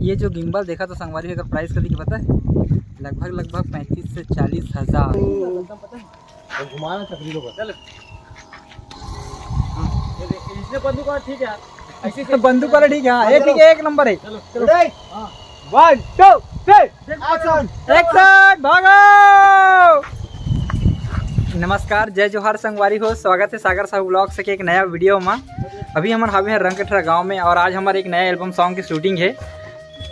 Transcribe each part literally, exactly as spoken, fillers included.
ये जो गिम्बल देखा तो संगवारी, अगर प्राइस कभी के पता है, लगभग लगभग पैंतीस से चालीस हजार। घुमाना चक्री को बस। चल। इसने बंदूक वाला ठीक है, ऐसे, ऐसे बंदूक वाला ठीक है, हाँ, ये ठीक है, एक नंबर है। चलो, चलो। One, two, three, action। Action, भागो। नमस्कार, जय जोहार संगवारी हो, स्वागत है सागर साहू ब्लॉग्स के एक नया वीडियो में। अभी हमन हावे हैं रंगकठरा गांव में और आज हमारे एक नया एल्बम सॉन्ग की शूटिंग है।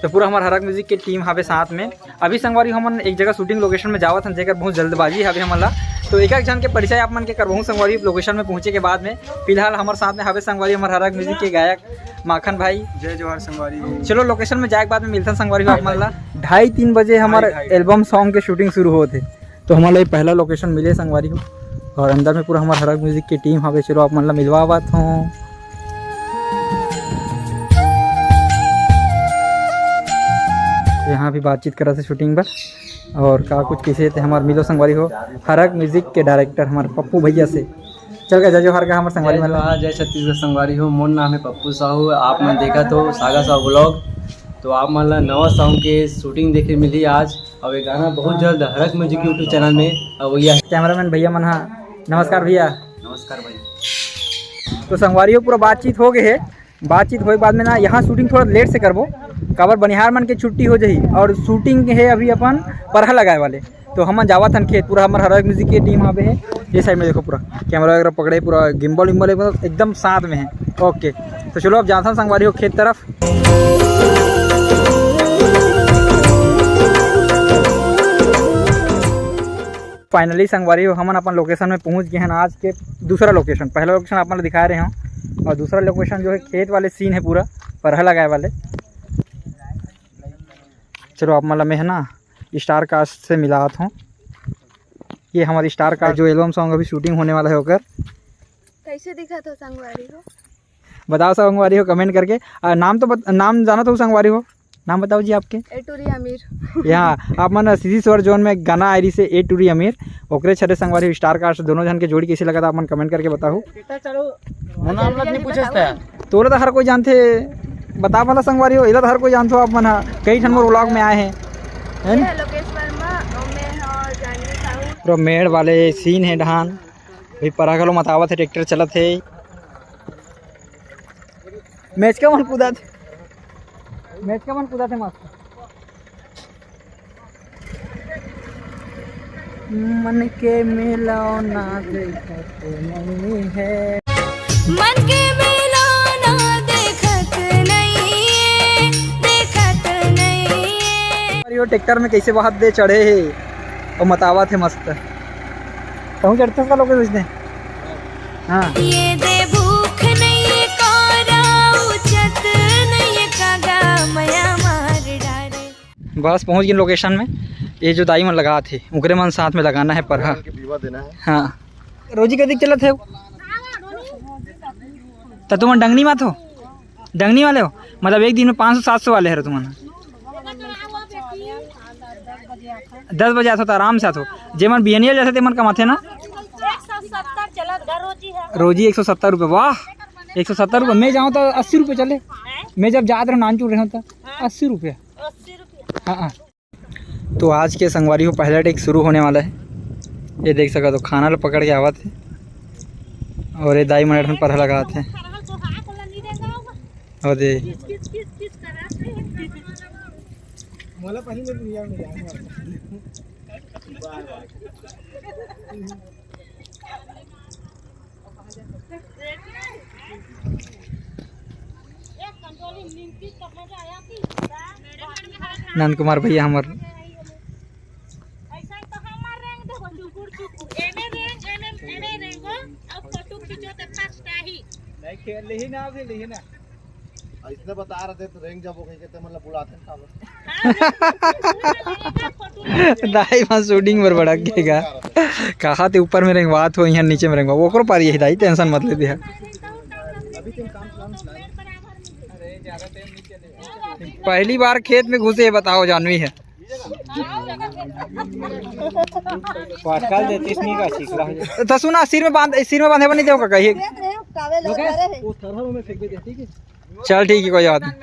तो पूरा हमार हरक म्यूजिक के टीम हावे साथ में। अभी संगवारी हमन एक जगह शूटिंग लोकेशन में जावत हन, जेकर बहुत जल्दबाजी हावे हमन ला। तो एक एक जन के परिचय आप मन के करवाहूँ संगवारी, लोकेशन में पहुँचे के बाद में। फिलहाल हमार साथ में हावे संगवारी हमार हरक म्यूजिक के गायक माखन भाई। जय जोहार संगवारी हो। चलो लोकेशन में जाए के बाद में मिलथन संगवारी हो आप मन ला। ढाई तीन बजे हमार ढाई, ढाई। एल्बम सॉन्ग के शूटिंग शुरू होत हे। तो हमन ला ये पहला लोकेशन मिले संगवारी हो, और अंदर में पूरा हमार हरक म्यूजिक की टीम हावे। चलो आप मन ला मिलवावत हूँ। यहाँ भी बातचीत करत हे शूटिंग बर, और का कुछ किसे ते हमार मिलो संगवारी हो, हरक म्यूजिक के डायरेक्टर हमार पप्पू भैया से। चल गा जय जोहार का हमार संगवारी जय मन ला। जोहार, जय छत्तीसगढ़ संगवारी हो। मोर नाम है पप्पू साहू, आप मन देखत हो सागर साहू ब्लॉग। तो आप मन ला नवा सॉन्ग के शूटिंग देखे मिली आज, और ये गाना बहुत जल्द हरक म्यूजिक YouTube चैनल में। और भैया कैमरामैन भैया मन हा, नमस्कार भैया। नमस्कार भाई। तो संगवारी हो पूरा बातचीत हो गए है। बातचीत होए के बाद में ना यहाँ शूटिंग थोड़ा लेट से करबो, काबर बनिहार मन के छुट्टी हो जाही और शूटिंग है अभी अपन परहा लगाए वाले। तो हमन जावत हन खेत, पूरा हमर हरक म्यूजिक के टीम आवे है। ये साइड में देखो पूरा कैमरा वगैरह पकड़े, पूरा गिम्बल विम्बल एकदम, एकदम साथ में है। ओके, तो चलो अब जाथन संगवारी हो खेत तरफ। फाइनली संगवारी हो हमन अपन लोकेशन में पहुंच गए हैं। आज के दूसरा लोकेशन, पहला लोकेशन आप मन ला दिखा रहे हो और दूसरा लोकेशन जो है खेत वाले सीन है, पूरा परहा लगाए वाले। चलो आप मन ला मैं है ना स्टार कास्ट से मिलात हूँ। ये हमारी स्टार कास्ट जो एल्बम सॉन्ग अभी शूटिंग होने वाला है ओकर। कैसे दिखत हो संगवारी हो? बताओ संगवारी हो कमेंट करके। आ, नाम तो बत, नाम जानत हो संगवारी हो, नाम बताओ जी आपके। ए टूरी अमीर। यहाँ आप मन सीधी स्वर जोन में गाना आए रही से ए टूरी अमीर, ओकरे छरे संगवारी हो स्टार कास्ट दोनों जन के जोड़ी कैसे लगा था आप मन कमेंट करके बताओ। मोर नाम ला नहीं पूछस त। तोला तो हर कोई जानथे, बता भला संगवारी हो, एला तो हर कोई जानथो आप मन हा, कई ठन मोर व्लॉग में आए हैं, है ना? ये लोकेश वर्मा और मैं और जानवी साहू। पूरा मेड़ वाले सीन है धान, भाई परहा घलो मतावत है, ट्रैक्टर चलत है। मैच का मन कूदा थे, मैच का मन कूदा थे मस्त। मन के मिलौना देखत नहीं है। मन के मिलौना देखत नहीं है, देखत नहीं है। और यो ट्रैक्टर में कैसे बहुत दे चढ़े है और मतावत है मस्त। कहूँ चढ़ते का लोग इसने। हाँ। ये दे भूख नहीं कोरा उचत नहीं कागा मया मार डारे। बस पहुंच गए लोकेशन में। ये जो दाई मन लगात हे, उनकरे मन साथ में लगाना है परहा। के बीवा देना है। हाँ। रोजी कतिक चलत हे? त तुमन डंगनी मात हो? डंगनी वाले हो? मतलब एक दिन में पाँच सौ सात सौ वाले हरो तुमन? दस बजे आथो त आराम से आथो। जेमन बिहनिया जैसे तेमन कमाथे ना? एक सौ सत्तर चलत गा रोजी है। रोजी एक सौ सत्तर रुपये, वाह! एक सौ सत्तर रुपये। मैं जाऊँ तो अस्सी रुपये चले। मैं जब जात रहे नानचुर रहे तो अस्सी रुपये। अस्सी रुपये। हाँ, हाँ। तो आज के संगवारी हो पहला टेक शुरू होने वाला है। ये देख सका तो खाना ला पकड़ के आवत है और ये दाई मन ठन परहा लगात है। और दे मोला पहले दुनिया में जाने वाला। नंद कुमार भैया हमर। नहीं खेल, लेही ना, अभी लेही ना। ऐसने बता रहे थे तो रेंग जाबो कहीं के, ते मतलब बुलाते हैं साहब। दाई वहाँ शूटिंग पर भड़क गएगा। कहा थे ऊपर में रेंगवा, तो यहाँ नीचे में रेंगवा, ओकरो पारी यही दाई, टेंशन मत ले दिया। पहली बार खेत में घुसे, बताओ जानवी है। पाटकाल देतीस नहीं का सीख रहा है। तो सुना, सिर में बांध, सिर में बांधे पर नहीं देव का कही। वो थरहर में फेंक दे, ठीक है? चल ठीक है, कोई बात नहीं।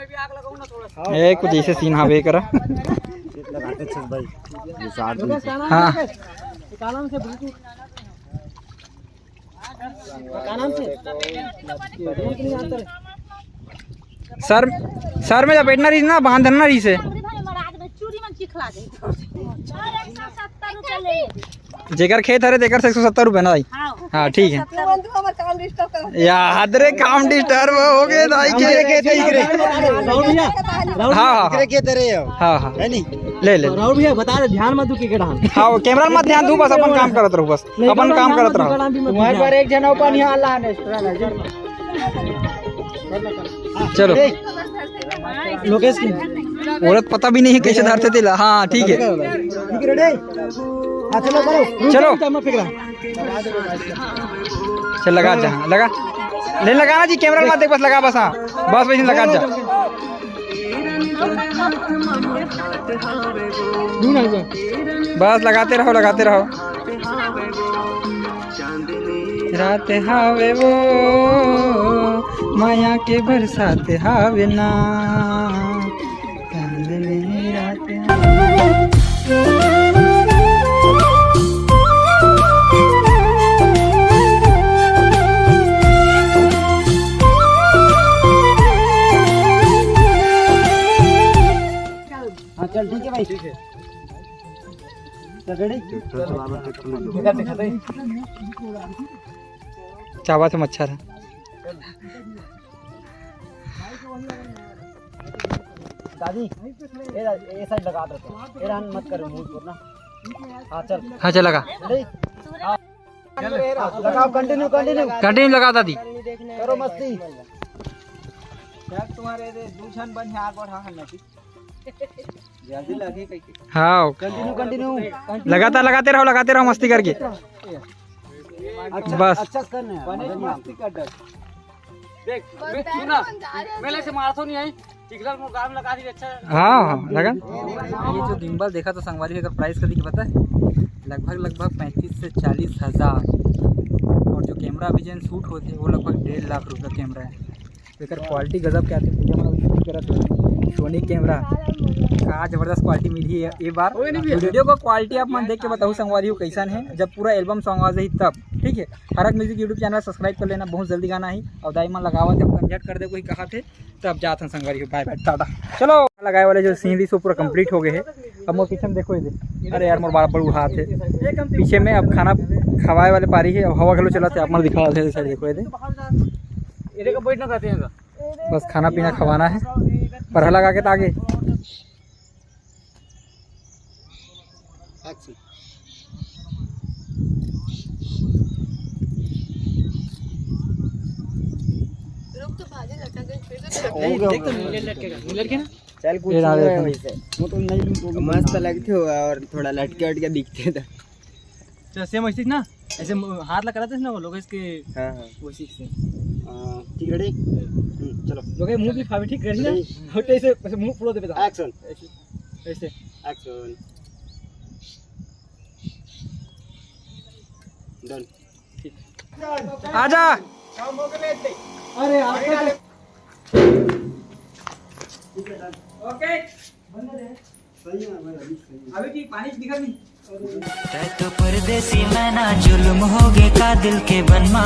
ए, कुछ ऐसे सीन हावे करा। लगाते छस भाई, ये साथ में। हाँ। सर, सर में लपेटना रहिस ना, बांधना रहिस हे। जेकर खेत हरे, तेकर से एक सौ सत्तर रुपया ना भाई। हाँ, ठीक है। तुरंत हमर काम डिस्टर्ब कर। याद रे, काम डिस्टर्ब हो गए दाई के। राहुल भैया, राहुल हाँ, हाँ, हाँ। एकरे के दे रहे हो? हाँ, हाँ। है नहीं? ले, ले, ले। राहुल भैया, बता दे, ध्यान मत दू के डाल। हाँ, वो कैमरा मत ध्यान दू, बस अपन काम करत रहू, बस। नहीं, अपन काम करत रहू। तुम्हारे पर एक जन ओपन यहाँ ला, नेक्स्ट्रा ला। चलो। लोकेश की औरत पता भी नहीं है कैसे धरते थे ला। हाँ, ठीक है। ठीक है, रेडी? हाँ, चलो, करो। चलो। चल, लगा जा, लगा। ले, लगाना जी, कैमरा मत देख, बस लगा, बस। हाँ, बस, बस, लगा जा। बस लगाते रहो, लगाते रहो। रात हावे वो, माया के बरसात हावे ना। चांदनी रात हावे। हाँ, चल, ठीक है भाई। ठीक है। चल, रेडी? चावा से मच्छर है। दादी, ये, ये साइड लगा देते हैं। ये रन मत करो, मुंह पर ना। हाँ, चल। हाँ, चल, लगा। रेडी? हाँ। लगाओ, कंटिन्यू, कंटिन्यू। कंटिन्यू लगा, दादी। करो मस्ती। यार, तुम्हारे दे दू झन बन यार, बढ़ा है ना। जल्दी लगे कहीं के। हाँ। Continue, continue. लगातार लगाते रहो, लगाते रहो मस्ती करके। अच्छा, बस। अच्छा से करना है। बने मस्ती कर डर। देख, मैं, सुना, मेले से मारथो नहीं आई, चिखला में गाम लगा दी, अच्छा। हाँ, हाँ, लगा। ये जो गिम्बल देखा तो संगवारी, अगर प्राइस कभी की पता है, लगभग, लगभग पैंतीस से चालीस हज़ार। और जो कैमरा अभी जेन शूट होते, वो लगभग डेढ़ लाख रुपया कैमरा है। एकर क्वालिटी गजब के आथे, भैया मन अभी शूट करत हे। सोनी कैमरा, का जबरदस्त क्वालिटी मिलही ये, ये बार। वीडियो का क्वालिटी आप मन देख के बताहू संगवारी हो कैसन है, जब पूरा एल्बम सॉन्ग आ जाही तब, ठीक है। Harak music YouTube channel subscribe कर लेना, बहुत जल्दी गाना ही। और दाई मन लगावत है, कंजट कर दे कोई कहा थे, तब जात हन संगवारी हो, बाय बाय, टाटा। चलो, लगाए वाले जो सीनरी सो पूरा कंप्लीट हो गए है। अब मोर पीछे में देखो ये दे। अरे यार, मोर बाल बड़ उड़ात है पीछे में। अब खाना खवाए वाले पारी है, अब हवा घलो चलत है, आप मन दिखा दे, साइड देखो ये दे। बस खाना पीना खवाना है, परहा लगा के तागे। रुक तो भाजे लटक गई, फिर तो नहीं, देख तो मिलर लटकेगा, मिलर के ना? चल, कुछ ये ना नहीं है देखो। वैसे। वो तो नहीं लूँ, तो मस्त लगते हो और थोड़ा लटके वटके दिखते थे। चल, सेम वैसे ही ना, ऐसे मु-, हाथ लगा रहते ना वो लोग इसके। हाँ, हाँ। वैसे ही सेम। हाँ, ठीक, रेडी? हम्म, चलो। लोग मुंह भी फावे ठीक करी ना। रेडी। होते ऐसे, ऐसे मुंह फुला देता। एक्शन। ऐसे, ऐसे। एक्शन। डन। आजा। अरे, आप तो ओके। अभी ठीक, पानी दिखा नहीं। तै तो परदेसी, मैं ना जुल्म होगे का दिल के बनमा,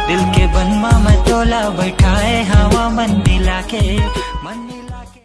दिल के बनमा मैं तोला बैठाए हवा मन मिला के, मन